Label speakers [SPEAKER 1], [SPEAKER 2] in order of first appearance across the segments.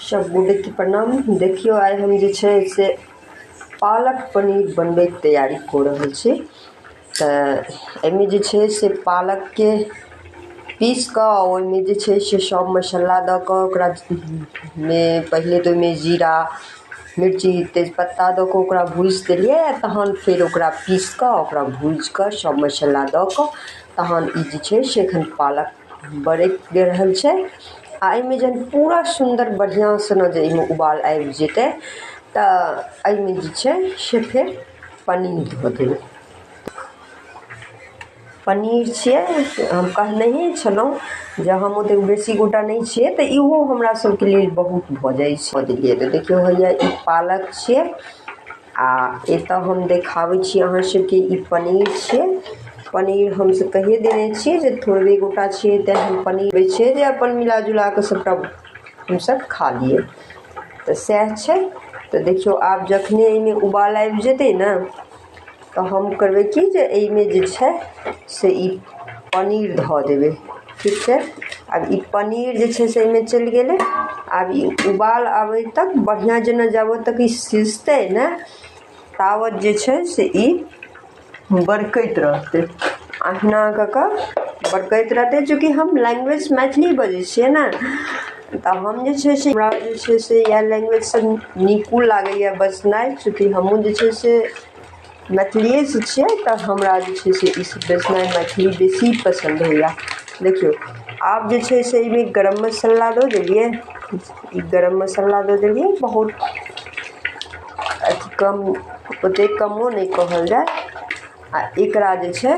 [SPEAKER 1] सब गोटेके प्रणाम। देखियौ आइ हम जे छै से पालक पनीर बनबैके तैयारी कऽ रहल छी। तऽ एहिमे जे छै से पालकके पीस कऽ ओहिमे जे छै से सब मसल्ला दऽ कऽ ओकरा मे पहिले तऽ ओहिमे जीरा मिर्ची तेजपत्ता दऽ कऽ ओकरा भूजि देलियै आ तहन फेर ओकरा पीस कऽ ओकरा भूजि कऽ सब मसल्ला दऽ कऽ तहन ई जे छै से एखन पालक बरकि रहल छै। आ एहिमे जहन पूरा सुन्दर बढ़िआँसँ ने जे एहिमे उबाल आबि जेतै तऽ एहिमे जे छै से फेर पनीर धऽ देबै। पनीर छियै, हम कहनहिए छलहुँ जे हम ओतेक बेसी गोटा नहि छियै तऽ इहो हमरा सबके लेल बहुत भऽ जाइ छै। देलियै तऽ देखियौ हैया ई पालक छियै आ एतऽ हम देखाबै छी अहाँ सबके ई पनीर छियै। पनीर हमसब कहिए देने छियै जे थोड़बे गोटा छियै तेँ हम पनीर दै छियै जे अपन मिला जुला कऽ सबटा हमसब खा लियै। तऽ सएह छै। तऽ देखियौ आब जखने एहिमे उबाल आबि जेतै ने तऽ हम करबै की जे एहिमे जे छै से ई पनीर धऽ देबै। ठीक छै, आब ई पनीर जे छै से एहिमे चलि गेलै। आब ई उबाल आबै तक बढ़िआँ जेना जाबत तक ई सिझतै ने ताबत जे छै से ई बरकैत रहतै। अहिना कऽ कऽ बरकैत रहतै। चूँकि हम लैंग्वेज मैथिली बजै छियै ने तऽ हम जे छै से हमरा जे छै से इएह लैंग्वेजसँ नीको लागैए बजनाइ। चूँकि हमहूँ जे छै से मैथिलिएसँ छियै तऽ हमरा जे छै से ई सब बजनाइ मैथिली बेसी पसन्द होइए। देखियौ आब जे छै से एहिमे गरम मसल्ला दऽ देलियै। ई गरम मसल्ला दऽ देलियै, बहुत अथी कम ओतेक कमो नहि कहल जाय। आ एकरा जे छै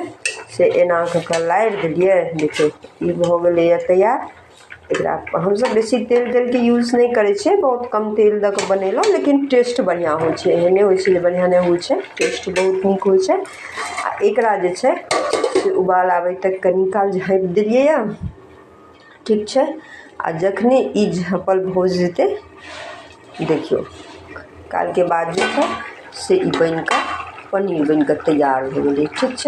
[SPEAKER 1] से एना कऽ कऽ लारि देलियै। देखियौ ई भऽ गेलैए तैयार। एकरा हमसब बेसी तेल तेलके यूज नहि करै छियै, बहुत कम तेल दऽ कऽ बनेलहुँ, लेकिन टेस्ट बढ़िआँ होइ छै। एहन नहि होइ छै जे बढ़िआँ नहि होइ छै, टेस्ट बहुत नीक होइ छै। आ एकरा जे छै से उबाल आबै तक कनि काल झाँपि देलियैए। ठीक छै, आ जखने ई झाँपल भऽ जेतै देखियौ कालके बाद जे छै से ई बनि कऽ पनीर बनि कऽ तैयार भऽ गेलै। ठीक छै।